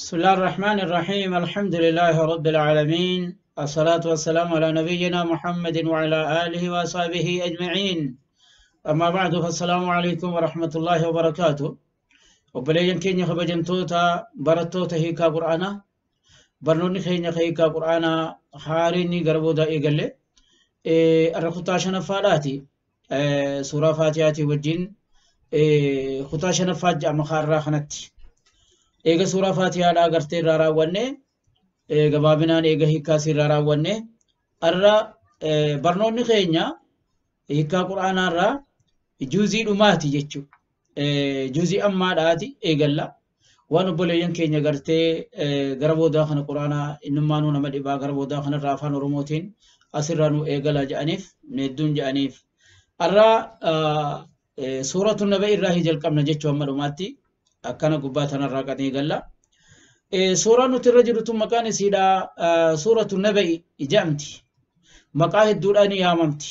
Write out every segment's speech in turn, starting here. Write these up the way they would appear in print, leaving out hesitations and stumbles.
بسم الله الرحمن الرحيم. الحمد لله رب العالمين، الصلاة والسلام على نبينا محمد وعلى آله وصحبه أجمعين. أما بعد، فالسلام عليكم ورحمة الله وبركاته. Obboleeyyan keenya kabajamtoota barattoota hiikaa qur'aanaa, barnoonni keenya hiikaa qur'aanaa haariin gara boodaa eegalle irra kutaa shanaffaadhaati. Suuraa Faatihaatii wajjin kutaa shanaffaa jedhama kaarraa kanatti. Eega suuraa Faatihaadhaa gartee irraa raawwanne, gabaabinaan eega hiikkaasii irraa raawwanne, irra barnoonni keenya hiikaa qur'aanaa irraa juuzii dhumaati jechuudha. Juuzii ammaadhaati eegalla. Waan obboleeyyan keenya gartee gara boodaa kana quraanaa innummaanuu nama dhibaa, gara boodaa kanarraa afaan Oromootiin asirraa nu eegala jedhaniif, hedduun jedhaniif. Har'a suuratu Naba irraa jalqabna jechuu amma dhumaatti akkana gubbaa tanarraa kan eegalla. Suuraan nuti irra jirtu maqaan isiidha suuratu Naba'i jedhamti. Maqaa hedduudhaan yaamamti.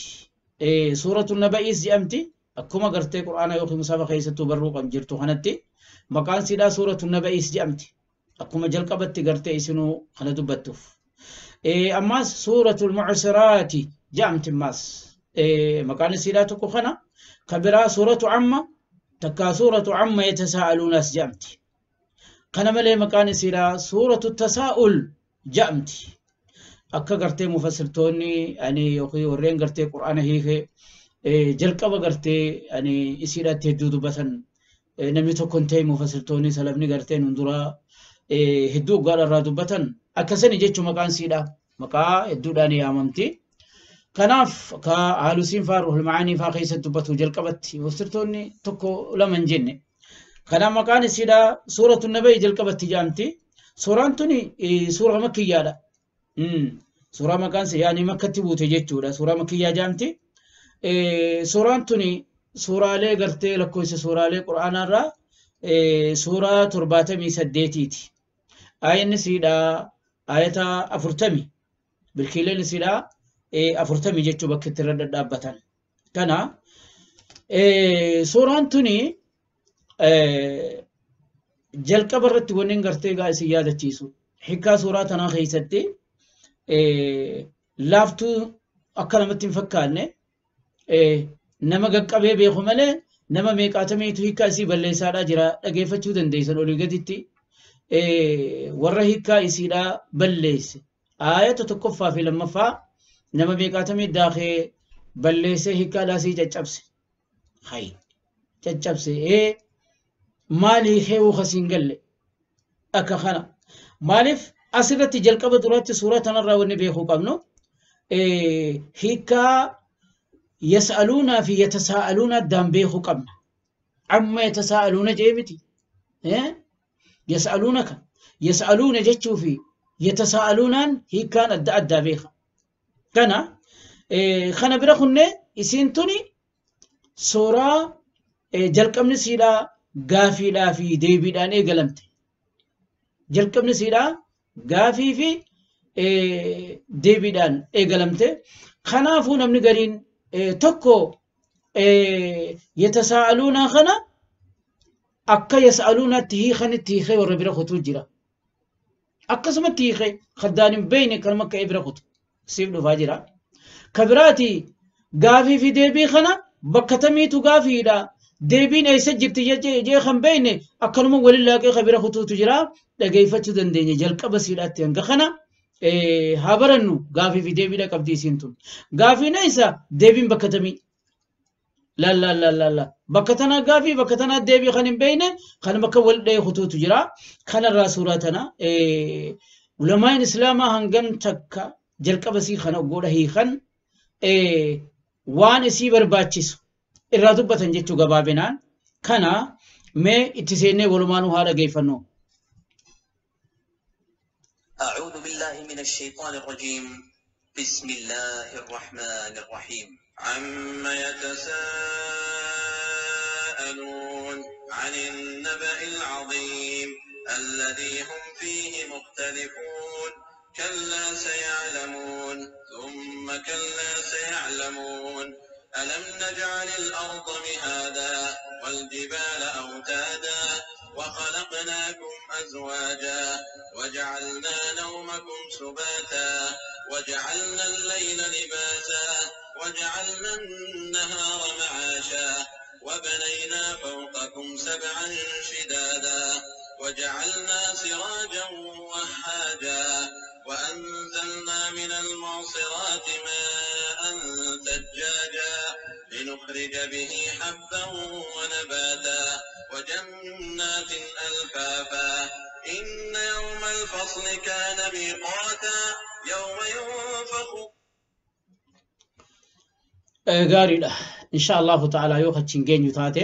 Suuratu Naba'is jedhamti. Akkuma gartee quraana yookiin musaafa keessattuu barruu kan jirtu kanatti maqaan isiidha suuratu Naba'is jedhamti. Akkuma jalqabatti gartee isinuu kana dubbattuuf. Ammas suuratul Mu'siraati jedhamti ammas. Maqaan isiidha tokko kana. Kan biraa suuratu Amma takkaa suuratu Amma yatasaa'aluunas jedhamti. Kana malee maqaan isiidha suuratu Tasaa'ul jedhamti. Akka gartee mufassirtoonni ani yookiin warreen gartee quraana hiikee jalqaba gartee ani isiidhaatti hedduu dubbatan, namni tokko hin ta'e, mufassirtoonni salafni gartee nun dura hedduu waggaadha irraa dubbatan akkasani jechuun maqaan isiidha maqaa hedduudhaan yaamamti. Kanaaf ka haalusiin faa ruhul macaanii faa keessatti dubbatu jalqabatti mufassirtoonni tokko lama hin jenne. Kanaaf maqaan isiidha suuratu Naba'i jalqabatti jedhamti. Suuraan tuni suura makkiyyaadha. Suuraa maqaan yaani makkatti buute jechuudha. Suuraa makkiyyaa jedhamti. Suuraan tuni suuraalee gartee lakkoofsa suuraalee quraanaarraa suuraa 78ti. Aayanni isiidha ayata 40. Bilkiileen isiidha 40 jechuu bakka itti irra dhadhaabbatan. Kana suuraan tuni jalqaba irratti wanni gartee gaa isin yaadachiisu. Hiikkaa suuraa tanaa keessatti laaftuu akka namatti hin fakkaanne, nama qaqqabee beeku malee nama meeqaatamiitu hiikkaa isii balleessaadhaa jira dhageeffachuu dandeessan olii gaditti warra hiikkaa isiidhaa balleesse. Aayata tokkoffaa fi lammaffaa nama meeqaatamii daakee balleessee hiikkaadhaa isii caccabse. Hayi caccabse maali heewuu kasiin galle akka kana. Maaliif asirratti jalqaba duratti suuraa tanarraa wanni beekuu qabnu hiikkaa yas'aluunaa fi yatasaa'aluuna addaan beekuu qabna. Amma yatasaa'aluuna jee miti. Yas'aluunaka yas'aluuna jechuu fi yatasaa'aluunaan hiikkaan adda addaa beeka. Kana kana bira kunne isiin tuni suuraa jalqabni siidhaa gaafiidhaa fi deebiidhaan eegalamte. Jalqabni siidhaa gaafii fi deebiidhaan eegalamte. Kanaafuu namni gariin tokko yatasaa'aluuna kana akka yas'aluunaatti hiikanitti hiikee warra bira kutuu jira. Akkasumatti hiikee kaddaan hin beekne kanuma akka bira kutu siif dhufaa jira. Ka biraati gaafii fi deebii kana bakka tamiitu gaafiidha. Deebiin eessa jirti jee kan beekne akkanuma waliin laaqee ka bira kutuutu jira. Dhageeffachuu dandeenya jalqaba siidhaatti hanga kana haa barannu gaafii fi deebiidha qabdi isiin tun. Gaafiin eessa, deebiin bakka tamii? La la la la la. Bakka tanaa gaafii bakka tanaa deebii kan hin beekne kan bakka wal dhahee kutuutu jira. Kanarraa suuraa tana ulamaan islaamaa hangam takka jalqaba sii kana godha hiikan waan isii barbaachisu irraa dubbatan jechuu gabaabinaan kana mee itti seennee walumaanuu haa dhageeffannu. أعوذ بالله من الشيطان الرجيم. بسم الله الرحمن الرحيم. عم يتساءلون عن النبأ العظيم الذي هم فيه مختلفون. كلا سيعلمون ثم كلا سيعلمون. ألم نجعل الأرض مهادا والجبال أوتادا وخلقناكم أزواجا وجعلنا نومكم سباتا وجعلنا الليل لباسا وجعلنا النهار معاشا وبنينا فوقكم سبعا شدادا وجعلنا سراجا وهاجا وأنزلنا من المعصرات ماء ثجاجا لنخرج به حبا ونباتا وجنات ألفافا إن يوم الفصل كان ميقاتا يوم ينفخ. Gaariidha. Insha Allahu ta'ala yoo achiin geenyu taate,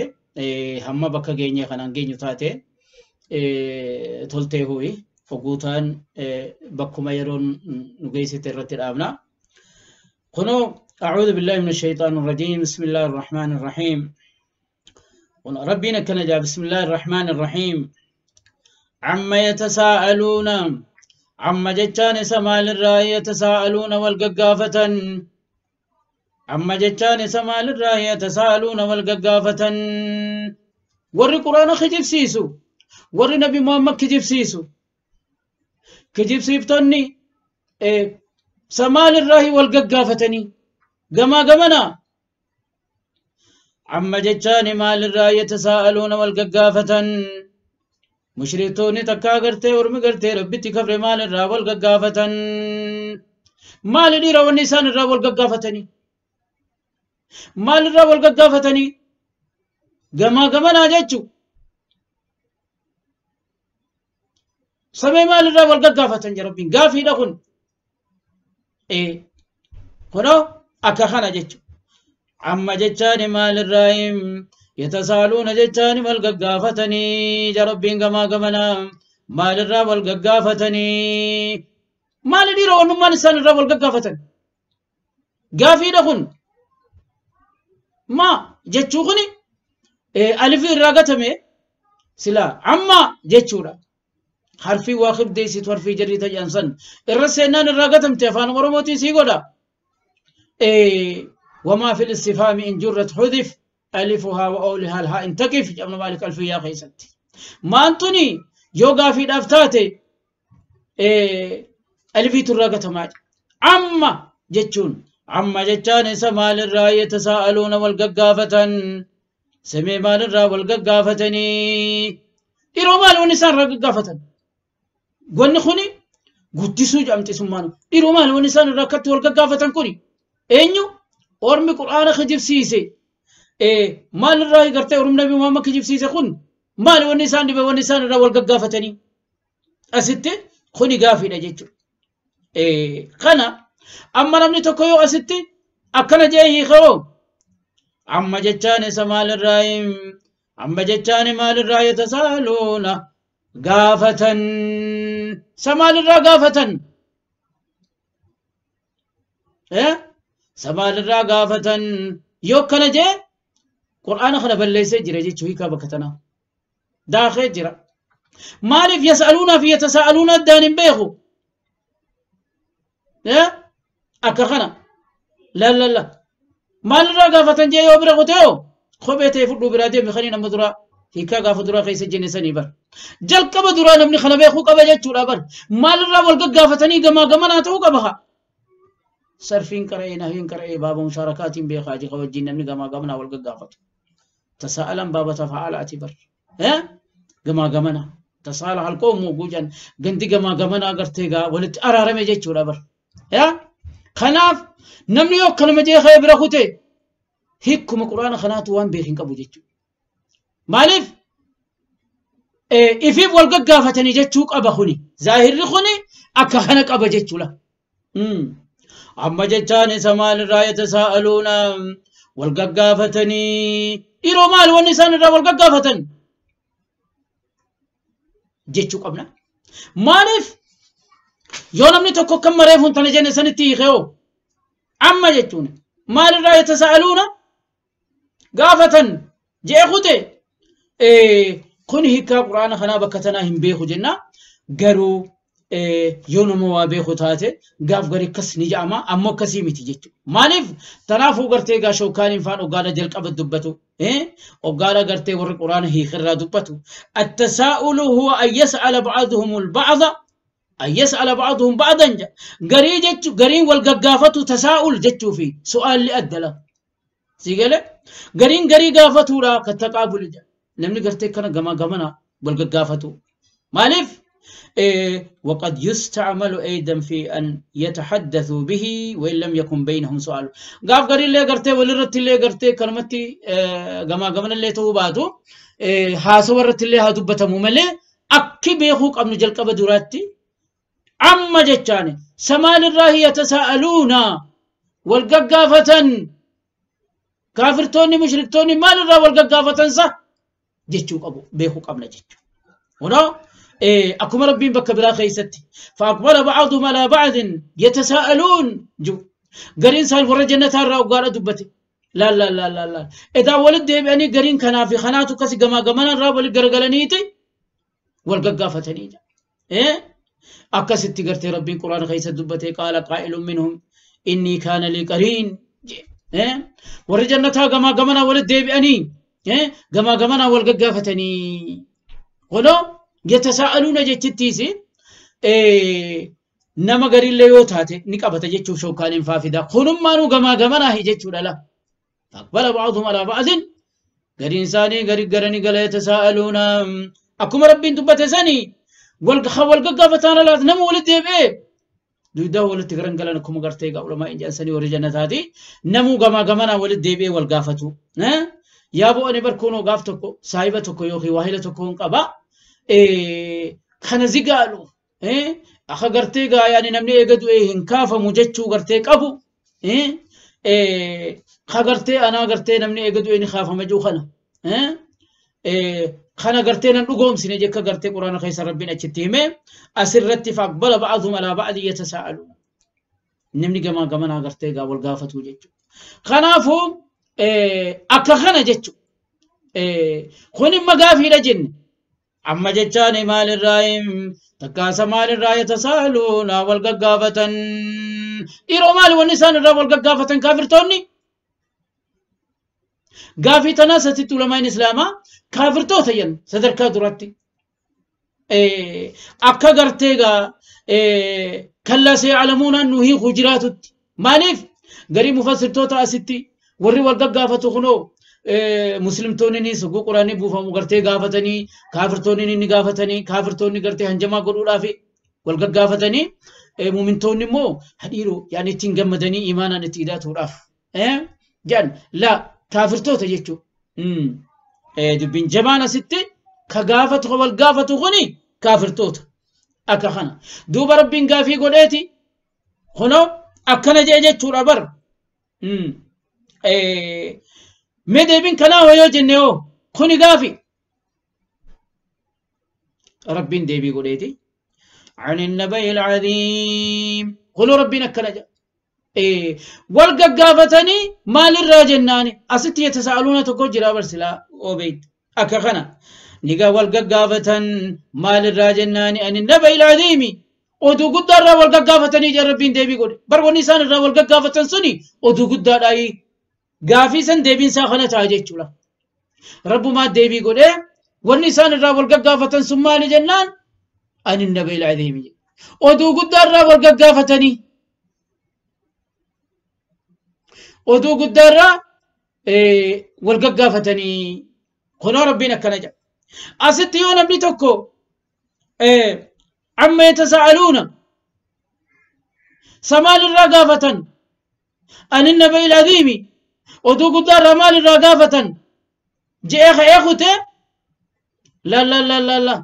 hamma bakka geenyee kanaan geenyu taate, toltee hu'i foguutaan bakkuma yeroon nu geessite irratti dhaabna. Kunoo أعوذ بالله من الشيطان الرجيم بسم الله الرحمن الرحيم. ربنا كان جاء بسم الله الرحمن الرحيم. عما يتساءلون، عما جتان سمال الرأي يتساءلون والققافة، عما جتان سمال الرأي يتساءلون والققافة. ور قرآن خجف سيسو، ور نبي محمد كجف سيسو، كجف سيفتني سمال الرأي والققافتني قما قمنا. عما جتان مال الرأي يتساءلون والققافة. مشركتوني تكا غرتي ورمي غرتي ربتي كفر مال الرأي والققافة. مال الرأي والنسان الرأي والققافتني، مال الرأي والققافتني قما قمنا جتشو سمي مال الرأي والققافة يا ربي قافي لكن إيه كنو أكخنا جتشو. عما جتشاني مال الرأي يتسالون جتشاني والققافتني يا ربي قما قمنا مال الرأي والققافتني. مال الرأي والنمان السان الرأي والققافتني قافي لكن ما جتشو غني ألف الراقتمي سلا عما جتشو لا حرفي واخب ديسي حرفي جري تجانسن الرسينان الراقتم تفان ورموتي سيقولا وما في الاستفهام إن جرت حذف ألفها وأولها الها إن تكف جمع مالك ألف يا خيستي ما أنتني يوغا في الأفتاتي ألفي تراقتم عما جتشون. عما جتشان سمال الرأي يتساءلون والققافة، سمي مال الرأي والققافتني إيرو مال ونسان رققافة قولني خوني قلت سوج أمتي سمانو إيرو مال ونسان رققت والققافة كوني إنيو أرمي قرآن خجب سيسي مال الرأي قرتي أرم نبي محمد خجب سيسي خون مال ونسان دي ونسان الرأي والققافتني أستي خوني قافي نجيتشو خنا. أما نمني تكويو أستي أكنا جاي خرو عما جتاني سمال الرأي عما جتاني مال الرأي يتسالون قافة سمال الرأي قافة سمال الرأي قافة يوكنا جاي قرآن خنا بليس جرى جي شويكا بكتنا داخل جرى مالف يسألون في يتساءلون الدان بيخو أكخنا لا لا لا مال الرأي قافة جاي يوبرا قتيو خبيته فدو برادي مخني نمدرا هيكا قافة درا خيس جنسني بر جل كبا درا نمني خنا بيخو كبا جتشو بر مال الرأي والقافة ني جما جما ناتو كبها صرفين كرأي نهين كرأي باب مشاركات بيخاجي خوجين نمني جما جمنا والقافة تساءلا باب تفعل أتبر جما جمنا تصالح القوم وجوجا جندي جما جمنا قرتيجا ولت أرى رمي جتشو بر خناف نمني يوكل مجي خيبر خوتي هيكم القرآن خناتو وان بيخين قبو جتشو مالف إفيف والققافتني جتشوك أبا خوني ظاهر خوني أكا خنك أبا جتشو لا أما جتشاني سمال الرأي يتساءلون والققافتني إيرو مال والنسان الرأي والققافتن جتشوك أبنا مالف yoo namni tokko kan mareefuun tana jenne sanitti hiikeoo amma jechuun maalirraa yatasa'aluuna gaafatan jee kute kun hiikaa quraana kanaa bakka tanaa hin beeku jenna garuu Yoo nama waa beeku taate gaaf gari akkas ni jedhama ammoo akkasii miti jechuudha. Maaliif tanaafuu gartee gaa shookaaniin faan oggaadha jalqaba dubbatu oggaadha gartee warri quraana hiikirraa dubbatu. Attasaa'ulu huwa an yas'ala ba'aduhum al-ba'da an yas'ala ba'aduhum ba'dan garii jechu gariin wal gaggaafatu tasaa'ul jechuu fi su'aalli adda la. Si galee gariin garii gaafatuudha kan taqaabulu jedha. Namni gartee kana gamaa gamana wal gaggaafatu. Maaliif وقد يستعمل أيضا في أن يتحدثوا به وإن لم يكن بينهم سؤال. قاف قري اللي قرتي ولرت اللي قرتي كلمتي جما جمنا اللي توباتو حاسورت اللي هدبته مملة أكيد بيخوك أبن جلك بدوراتي عم جتاني سمال الراهي يتساءلون والققافة كافر توني مشرك توني مال الرا والققافة صح جتشوك أبو بيخوك أبن جتشو هنا أكما ربين بك بلا خيستي فأقبل بعضهم على بعض يتساءلون جو قرين سال ورا جنة الرا وقال دبتي لا لا لا لا لا إذا ولد يعني قرين كان في خناته كسي جما جمانا الرا ولد قرقلنيتي والققافة نيجا أكست قرتي ربين قرآن خيست دبتي قال قائل منهم إني كان لي قرين ورا جنة جما جمانا ولد يعني جما جمانا والققافة ني قلوا يتساءلون جتتيسي نما غري اللي يوتاتي نقبته جتشو شوكان فافدا خنم مانو غما غمنا هي جتشو لا فاقبل بعضهم على بعض غري انساني غري غرني غلا يتساءلون اكم ربين دبته سني والقافتان لا نمو ولد بي دودا ولد غرن غلا نكم غرتي علماء انساني ورجنتاتي نمو غما غمنا ولد بي والقافتو يا بو اني بركونو غافتكو صاحبتكو يوخي واهلتكو قبا kana zigaalu akka gartee gaa yaani namni eega du'e hin kaafamu jechuu gartee qabu ka gartee anaa gartee namni eega du'e ni kaafama jechuu kana kana gartee nan dhugoomsine jekka gartee quraana keessa rabbiin achitti hime asirratti faqbala ba'dhum alaa ba'di yatasa'aluun namni gamaa gamanaa gartee gaa wal gaafatu jechuudha. Kanaafuu akka kana jechuudha. Kun imma gaafiidha jenne. أما جتاني مال الرايم تكاس مال الراي يتساءلون والققافة إيرو مال والنسان الرا والققافة كافر توني قافي تناسة علماء الإسلام كافر توتين صدر كادرتي أكا قرتيغا كلا سيعلمون أنه هي خجرات مالف قريب مفسر توتا أستي وري والققافة خنو مسلم توني سقو قراني بوفا مغرتي غافتني كافر توني ني غافتني كافر توني غرتي هنجما غدودافي والغ غافتني مؤمن توني مو حديرو يعني تنغمدني ايمانا نتيداتوداف جان لا كافر توتا جيتو دبين جمانا ستي كغافت والغافتو غني كافر توتا اكا خنا دوب ربين غافي غوديتي خنو اكنا جيجتو ربر مدبين كلا ويو جنيو خني غافي ربين ديبي قوليتي عن النبي العظيم قولوا ربنا كلا والققافتني مال الراجناني أستي يتساءلون تكوجرا برسلا أوبيت أكخنا نيقا والققافتن مال الراجناني عن النبي العظيم ودو قدر والققافتني جا ربين ديبي قولي برغو نيسان الرا والققافتن سني ودو قدر أي gaafii san deebiin isaa kana ta'a jechuudha. Rabbumaa deebii godhee wanni isaan irraa wal gaggaafatan sun maali jennaan ani nabil aziim jedhe. Oduu guddaa irraa wal gaggaafatanii oduu guddaa irraa wal gaggaafatanii kunoo rabbiin akkana jedha. Asitti yoo namni tokko amma yatasa'aluuna samaal irraa gaafatan ani nabil aziimi oduu guddaa irraa maal irraa gaafatan je'ee ka'ee kutee la la la la la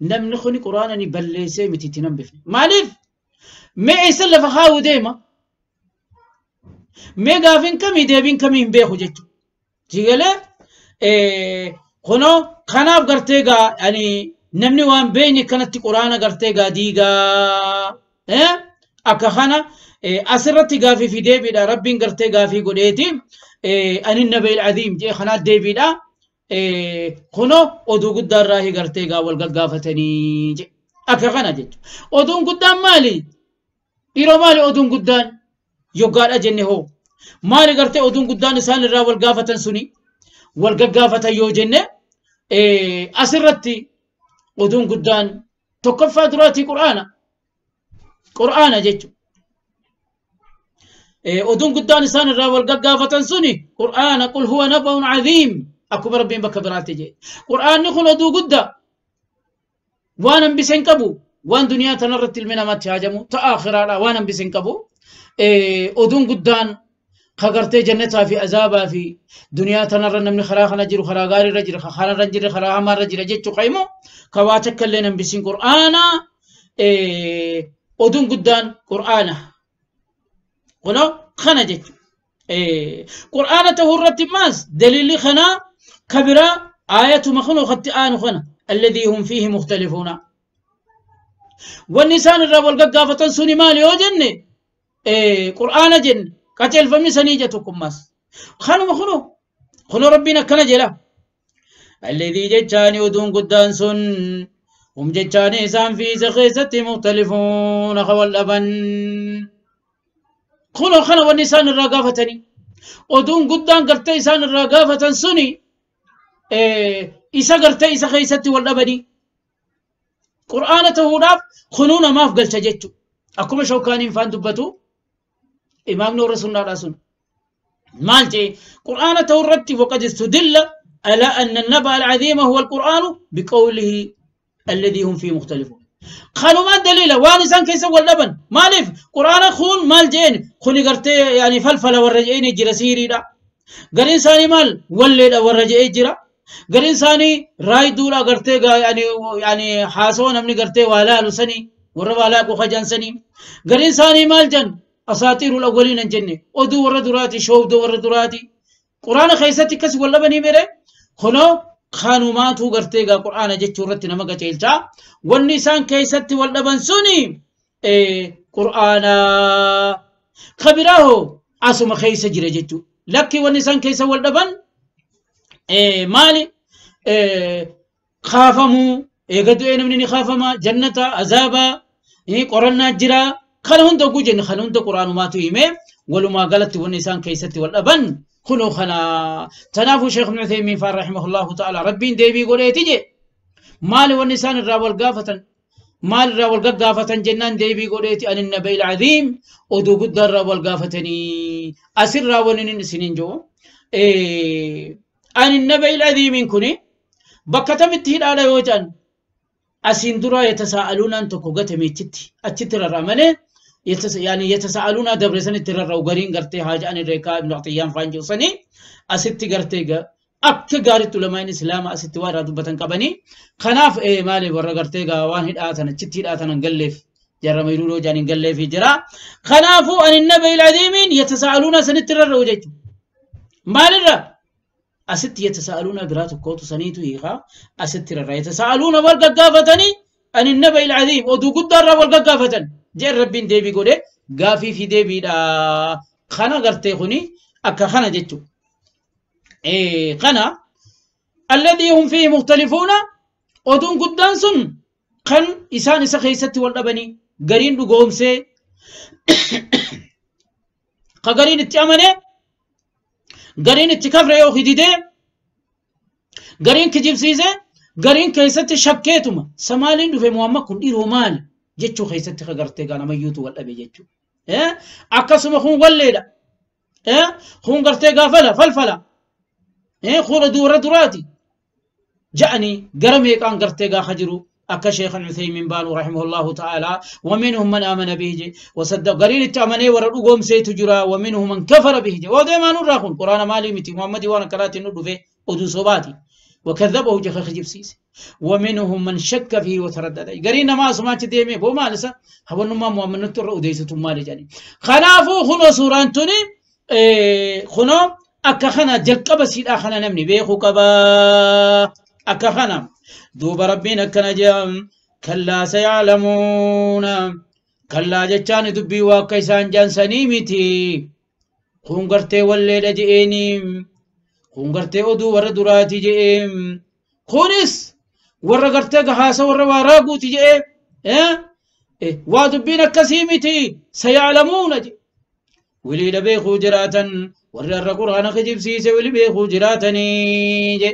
namni kuni quraana ni balleessee miti itti nan bifne maaliif mee eessa lafa kaa'u deema mee gaafiin kamii deebiin kamii hin beeku jechuudha jigalee kunoo kanaaf gartee gaa yani namni waan beekne kanatti quraana gartee gaa diigaa akka kana asirratti gaafii fi deebiidha rabbiin gartee gaafii godheeti ani nabil aziim jee kanaat deebiidha kunoo oduu guddaa irraa gartee gaa wal gaggaafatanii je Akka kana jechuudha. Oduun guddaan maali? Dhiiroo maali oduun guddaan? Yoggaadha jenne hoo. Maali gartee oduun guddaan isaan irraa wal gaafatan suni? Wal gaggaafatan yoo jenne asirratti oduun guddaan tokkoffaa duraatii Qur'aana. Qur'aana jechuudha. Oduun guddaan isaan irraa wal gaggaafatan suni Qur'aana qul huwa naba'un cadiim akkuma Rabbiin bakka biraatti jedhe. Qur'aanni kun oduu guddaa waan hambise hin qabu waan duniyaa tanarratti ilmi namaatti haajamu ta aakhiraadha waan hambise hin qabu. Oduun guddaan ka gartee jannataa fi azaabaa fi duniyaa tanarra namni karaa kana jiru karaa gaariirra jira kanarra hin jirre karaa hamaarra jira jechuu qayimu ka waa takka illee hambisiin Qur'aana. Oduun guddaan Qur'aana. Kunoo kana jechuudha. Qur'aana ta'uu irratti maas daliilli kanaa kabiraa aayatuma kunoo katti aanu kana alladhii hum fiihi mukhtalifuuna. Wanni isaan irraa wal gaggaafatan suni maali yoo jenne Qur'aana jenne qajeelfamni sanii ija tokkummaas. Kanuma kunoo kunoo Rabbiin akkana jedha. Alladhii jechaani oduun guddaan sun hum jechaani isaan fi isa keessatti mukhtalifuuna wal dhaban. Kunoo kana wanni isaan irraa gaafatanii oduun guddaan gartee isaan irraa gaafatan suni isa gartee isa keessatti wal dhabanii Qur'aana ta'uudhaaf kunuu namaaf galcha jechuudha. Akkuma shawkaaniin faan dubbatu imaamni warra sunnaadhaa sun maal jee Qur'aana ta'uu irratti waqad istudilla ala anna an-naba al-'aziima huwa al-Qur'aanu biqawlihi alladhii hum fiihi mukhtalifuun. Kanumaan daliila waan isaan keessa wal dhaban maaliif Qur'aana kun maal jeen kuni gartee yaani falfala warra jeeni jira siiriidha. Gariin isaanii maal walleedha warra je'ee jira. Gariin isaanii raayiduudha gartee yaani haasawaa namni gartee waa laalu sanii warra waa laaqu kajan sanii. Gariin isaanii maal jan asaatiirul awwaliin hin jenne oduu warra duraati shoobdoo warra duraati. Qur'aana keessatti akkas wal dhabanii mere kunoo kanumaatu gartee gaa Qur'aana jechuu irratti nama qajeelcha. Wanni isaan keessatti wal dhaban suni Qur'aana kabiraa hoo asuma keessa jira jechuudha. Lakki wanni isaan keessa wal dhaban maali? Kaafamuu eega du'ee namni ni kaafama jannata azaaba qorannaa jira kana hunda oguu jenne kana hunda Qur'aanumaatu hime walumaa galatti wanni isaan keessatti wal dhaban kunoo kana. Tanaafuu Sheekh Ibn Uthaymiin faan rahimahullahu ta'ala Rabbiin deebii godheeti je maali wanni isaan irraa wal gaafatan maal irraa wal gaggaafatan jennaan deebii godheeti ani naba'il cadiim oduu guddaa irraa wal gaafatanii asirraa wanni inni isiniin jiru ani naba'il cadiimiin kuni bakka tamitti hidhaadha yoo jedhan asiin dura yatasa'aluunaan tokko gatame achitti rarra'a malee yani yatasa'aluuna dabre sanitti rarra'u gariin gartee haaja'an irreekaa Ibnu Atiyyaan faan jiru sanii asitti gartee akka gaariitti ulamaan islaama asitti waa irraa dubbatan qabanii kanaaf maali warra gartee waan hidhaatan achitti hidhaatan hin galleef jarra mayruu jaan hin galleefi jira. Kanaafuu ani naba'il cadiimiin yatasa'aluuna sanitti rarra'u jechuudha. Maalirra asitti yatasa'aluuna biraa tokkootu saniitu hiikaa asitti rarra'a yatasa'aluuna wal gaggaafatanii ani naba'il cadiim oduu guddaarraa wal gaggaafatan jeen Rabbiin deebii godhe gaafii fi deebiidha. Kana gartee kuni akka kana jechuudha. Kana alladhii hum fiihi mukhtalifuuna oduun guddaan sun kan isaan isa keessatti wal dhabanii gariin dhugoomsee ka gariin itti amane gariin itti kafre yoo hididee gariin kijibsiise gariin keessatti shakkeetuma samaaliin dhufe Muhammad kun dhiiroo maali jechuu keessatti ka gartee gaanamayyuutu wal dhabe jechuudha. Akkasuma kun walleedha. Kun gartee gaafala falfala. Kun oduu warra duraati. Ja'anii gara meeqaan gartee gaafa jiru akka Sheekh Uthaymiin baanu rahimahullahu ta'ala ومنهم من آمن به وصدق gariin itti amanee warra dhugoomseetu jira ومنهم من كفر به odeemaa nurraa kun Qur'aana maalii miti Muhammadii waan akkanaatiin nu dhufe oduu sobaati. وكذبه جخ خجبسيس ومنهم من شك فيه وتردد قرينا ما سمعت ديمي بو مالسا هو ما مؤمن نتر وديست مالي جاني خنافو خنو سورانتوني خنو اكا خنا جلقب سيدا خنا نمني بيخو قبا اكا خنا دوب ربنا كنجم كلا سيعلمون كلا جتان دبي واكيسان جان سنيمتي خون غرتي ولي لجئيني kun gartee oduu warra duraati je'ee kunis warra gartee gahaasa warra waa raaguuti je'ee Waa dubbiin akkasii miti sayaclamuuna je wiliidha beekuu jiraatan warri har'a quraana kijibsiise wili beekuu jiraatanii je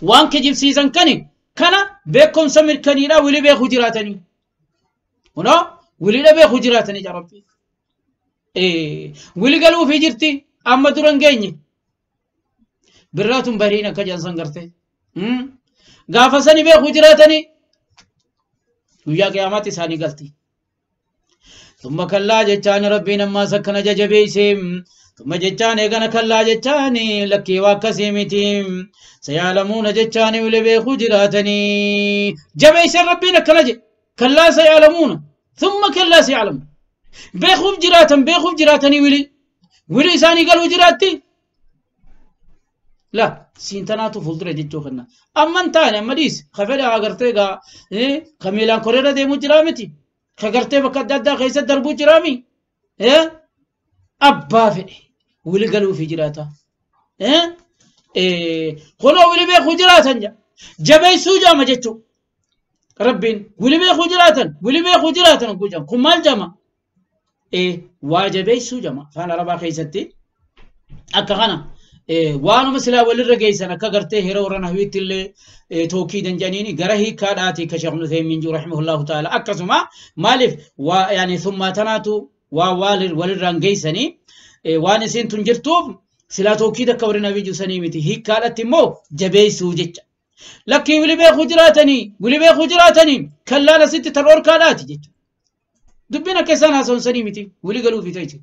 waan kijibsiisan kani kana beekumsa mirkaniidha wili beekuu jiraatanii kunoo wiliidha beekuu jiraatanii ja rabbi wili galuufii jirti amma dura hin geenye birraatun bariin akka jedhan garte gaafa sani beekuu jiraatanii guyyaa qiyaamaatti isaanii galti. ثم كلا جتان ربي نما سكن ججبيسم ثم جتان اغنا كلا جتان لكي واكسيمتي سيعلمون جتان ولبيخو جراتني جبيس ربي نكلج كلا سيعلمون ثم كلا سيعلمون بيخوف جراتن بيخوف جراتني ولي ولي ساني قالوا جراتي لا سينتناتو فولدر جتو خنا اما انتاني اما ديس خفلا اغرتيغا خميلان كوريرا ديمو جرامتي خغرتي بك دادا خيسة دربو جرامي أبا فئ ولي قالوا في جراتا خلو ولي بيخو جراتا جبي سوجا ما جتو ربين ولي بيخو جراتا ولي بيخو جراتا نقول كمال جما واجبي سوجا ما فانا ربا خيستي أكا خنا وانو مثلا وللرقيسان أكا غرتي هيرو رنهويت اللي توكيدا جانيني غرهي كاداتي كشيخ ابن عثيمين رحمه الله تعالى أكسما مالف ويعني ثم تناتو وللرنقيساني وان سين تنجرتوف سلا توكيدا كورنا بيجو سنيمتي هي كاداتي مو جبيسو جيتش لكي ولي بي خجراتني ولي بي خجراتني كلا لست ترور كاداتي جيتش دبنا كيسان هاسون سنيمتي ولي قالوا في تيتي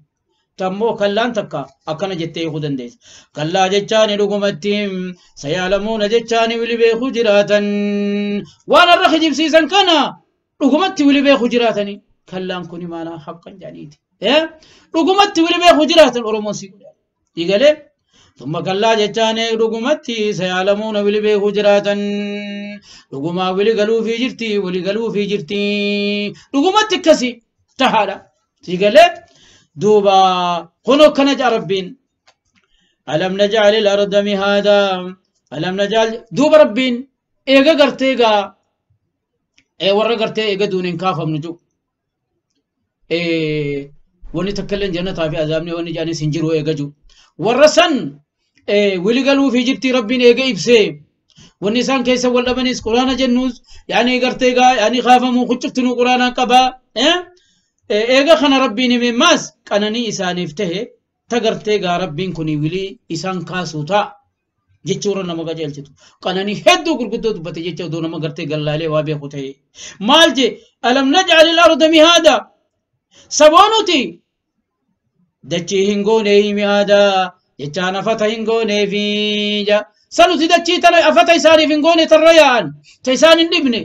تمو كلان تكا أكنا جتة يخدن ديس كلا جتاني لقمتهم سيعلمون جتاني ولي بيخو جراتن وانا الرخ جبسيسن كنا لقمتي ولي بيخو جراتني كلان كوني مانا حقا جانيتي لقمتي ولي بيخو جراتن أورمونسي يقالي ثم كلا جتاني لقمتي سيعلمون ولي بيخو جراتن لقما ولي قالوا في جرتي ولي قالوا في جرتي لقمتي كسي تحالا يقالي دوبا قنو كنج ربين ألم نجعل الأرض مهادا ألم نجعل دوبا ربين إيغا قرتيغا إيه ورا قرتي إيغا دونين كافم نجو إيه وني تكلن جنة في عذابني وني جاني سنجرو إيغا جو ورسن إيه ولي قالوا في جبتي ربين إيغا إبسي وني سان كيسا ولا بنيس قرآن جنوز يعني قرتيغا يعني خافمو خشفتنو قرآن قبا إيه إيغا خنا ربي نمي ماس قناني إسان افتهي تغرتيغا ربين كوني ولي إسان كاسوتا جيتشورا نما جيلچتو قناني هدو غرغدو دبته جيچو دو نما غرتي غلالي وابي خوتي مالجي ألم نجعل الأرض مهادا سبونوتي دچي هنگوني مهادا جيچانا فتح هنگوني فيجا سنوتي دچي تنا أفتح إساني فينگوني تريان تيسان النبني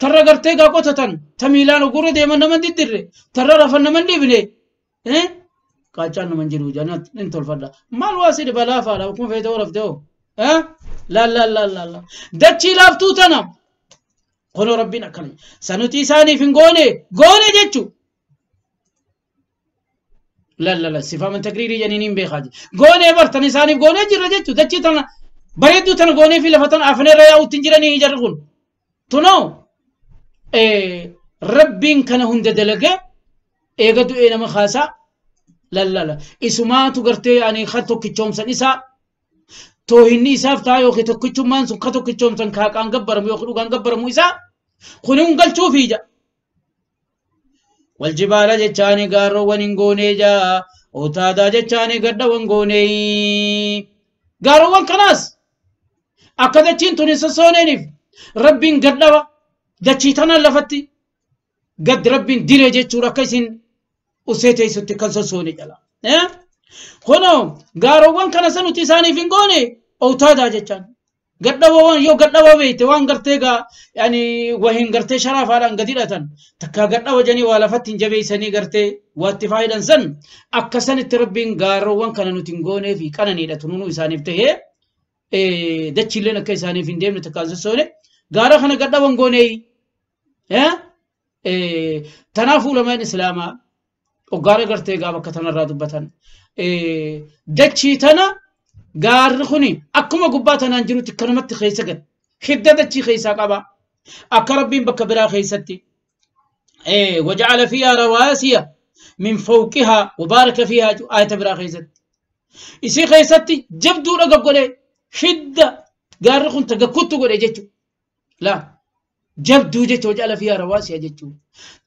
ترى غرتيغا قوتتن تميلان غورو ديما نمن ديدري ترى رفن نمن ديبني قاچان نمن جيرو جنات انتول فدا مال واسيد بلا فالا كون فيدو رفدو لا لا لا لا لا دچي لافتو تنا قولوا ربنا كلي سنوتي ساني فين غوني غوني جچو لا لا لا صفه من تقريري جنينين بخاجي غوني برتني ساني غوني جيرو جچو دچي تنا بريدو تنا غوني في لفتن افني رياو تنجرني يجرغون تنو ربين كان هند دلقة إيغدو إيه نما خاسا لا لا لا إسماتو قرتي يعني خطو كتشوم سن إسا توهيني إساف تايو خطو كتشوم مانسو خطو كتشوم سن كاك أنقبر ميو خلوك أنقبر مو إسا خنون قل شوفي جا والجبال جتشاني قارو وننقوني جا أوتادا جتشاني قد ونقوني قارو ونكناس أكدا تشين تونسا سونينيف ربين قدوا دچي تنا لفتي قد ربين ديري جچورا كيسين وسيتي ستي كنسو سوني جلا خنو غاروان كان سنو تساني فينغوني او تادا جچان قدوا يو قدوا بيت وان غرتيغا يعني وهين غرتي شرف على غديرتن تكا قدوا جني ولا فتين جبيسني غرتي واتفايدن سن اكسن تربين غاروان كان نوتينغوني في قنني دتنونو اساني فته دچيلن كيساني فين ديم تكانسو سوني غارا خنا قدوان غوني تنافو لما إسلاما وغارا غرتي غابا كتنا رادبتن دچي تنا غار خني أكما قباتنا انجرو تكنمت خيسا قد خدة دچي خيسا قبا أكربين بكبرا خيستي وجعل فيها رواسي من فوقها وبارك فيها آية برا خيزت إسي خيزتي جبدو رقب قولي شدة قارخون تقكتو قولي جتو لا جبدو جتو وجعل فيها رواسي جتو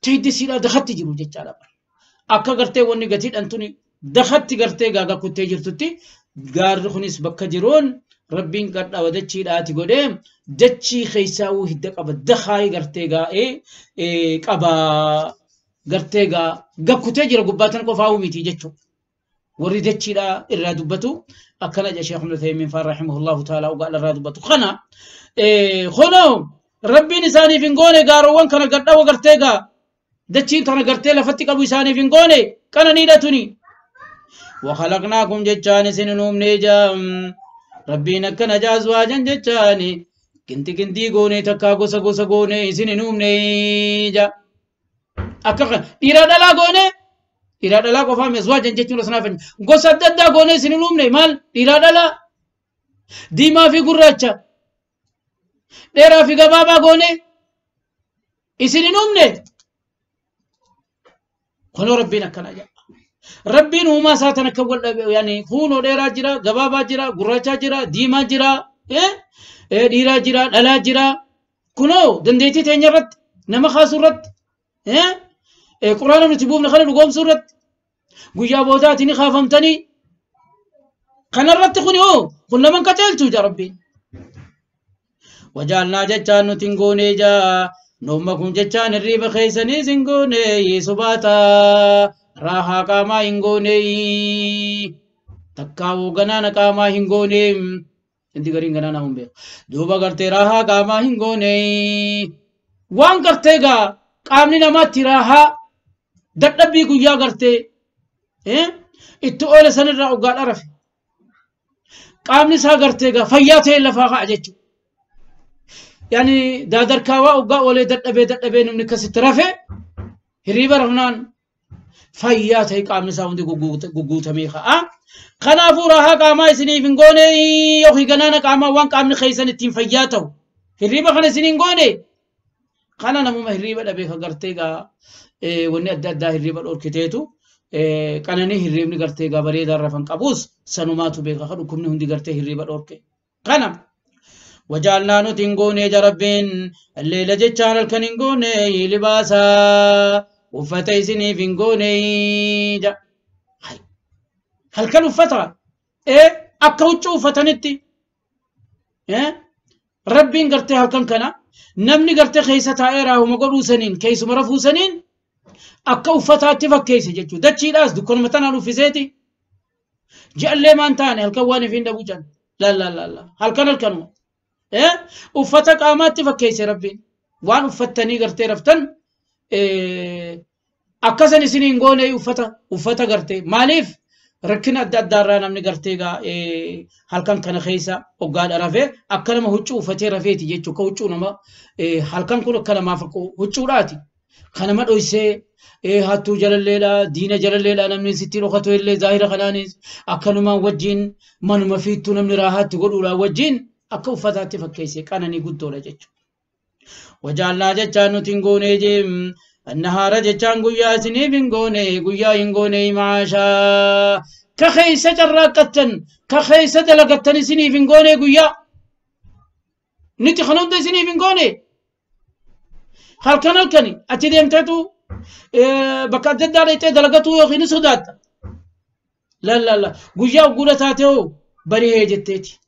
تهدي سيلا دخلت جيرو جتو على بر أكا قرتي وني قتيل أنتوني دخلت قرتي قاقا كنت جرتوتي قارخونيس بكا جيرون ربين قد أودتشي لآتي قولي دتشي خيساو هدك أبا دخاي قرتي قا إيه قبا قرتي قا قكتي جيرو قباتن قفاو ميتي جتو وري دتشي لا إرا دبتو أكنا جا شيخ ابن تيمية رحمه الله تعالى وقال إرا دبتو خنا خنو ربي نساني فينغوني قاروان كان قرنا وقرتيغا دتشين كان قرتي لفتك أبو ساني فينغوني كان نيلتني وخلقناكم جتشاني سننوم نيجا ربي نكنا جازواجا جتشاني كنتي كنتي غوني تكا غوسا غوسا غوني سننوم نيجا أكا إرادة لا غوني إرادة لا قفا مزواجا جتشون رسنا غوسا ددا غوني سننوم ني مال إرادة لا ديما في قراتشا dheeraa fi gabaabaa goone isin hin uumne kunoo rabbiin akkana jedha rabbiin uumaa isaa tan akka wal dhabe yaani kunoo dheeraa jira gabaabaa jira gurraachaa jira diimaa jira dhiiraa jira dhalaa jira kunoo dandeettii teenya irratti nama kaasuu irratti quraana nuti buufne kana dhugoomsuu irratti guyyaa boodaati ni kaafamtanii kana irratti kuni hoo kun laman qajeelchu jaa rabbiin وجعلنا جتان نتنغوني جا نومكم جتان الريب خيسني سنغوني سباتا راحا قاما هنغوني تكاو غنانا قاما هنغوني انتي غرين غنانا هم بي دوبا غرتي راحا قاما هنغوني وان غرتي غا قامني نماتي راحا ددبي قويا غرتي اتو اولي سنر راو قال عرفي قامني سا غرتي غا فياتي لفاقا جتشو يعني دادر كاوا وقا ولي ددبي ددبي نمني كست رفه هريبا رفنان فيات هي قام نسا هندي غوغوتمي خا خنافو راها قاما سني فينغوني يوخي غنانا قاما وان قامني خيسن تيم فياتو هريبا خنا سنين غوني خنا نمو هريبا دبي خغرتي غا وني ادى ادى هريبا دوركتيتو قنني هريبني غرتي غا بريدا رفن قبوس سنوماتو بيغا خدكمني هندي غرتي هريبا دوركي خنا وجعلنا نتنغوني جربين الليلة جتشان الكننغوني لباسا وفتيسني فينغوني جا هل كانوا فترة إيه أكوتشو فتنتي إيه ربين قرتي هل كان كنا نمني قرتي خيسة تائرة ومقرو سنين كيس مرفو سنين أكو فترة تفكيس جتشو دتشي لاس دكون متنا في زيتي جاء اللي ما انتاني هل كواني فين دبوجان لا لا لا لا هل كان الكنو إيه وفتك آمات تفكيس ربي وان وفتني قرتي رفتن إيه أكسني سنين قولي وفتا قرتي ماليف ركنا الدار نمني قرتي قا إيه هل كان كان خيسة وقال رفي أكلم هجو وفتي رفيتي جيتشو كوتشو نما إيه هل كان كل كلام فكو هجو راتي كان ما دويسه إيه هاتو جل الليلة دينا جل الليلة نمني ستين وخطو اللي ظاهرة خلانيس أكلم وجين من ما فيتو نمني راحات تقول ولا وجين أكو فتاتي فكيسي كانني قد ولا جتشو وجعلنا جتشان نتنغوني جيم النهار جتشان قويا سني بنغوني قويا ينغوني معاشا كخيسة جراكتن كخيسة دلقتن سني بنغوني قويا نتي خنون دي سني بنغوني خالكن الكني أتدي أمتتو بكا دداريتي دلقتو يخيني سودات لا لا لا قويا وقولتاتيو بريه جتيتي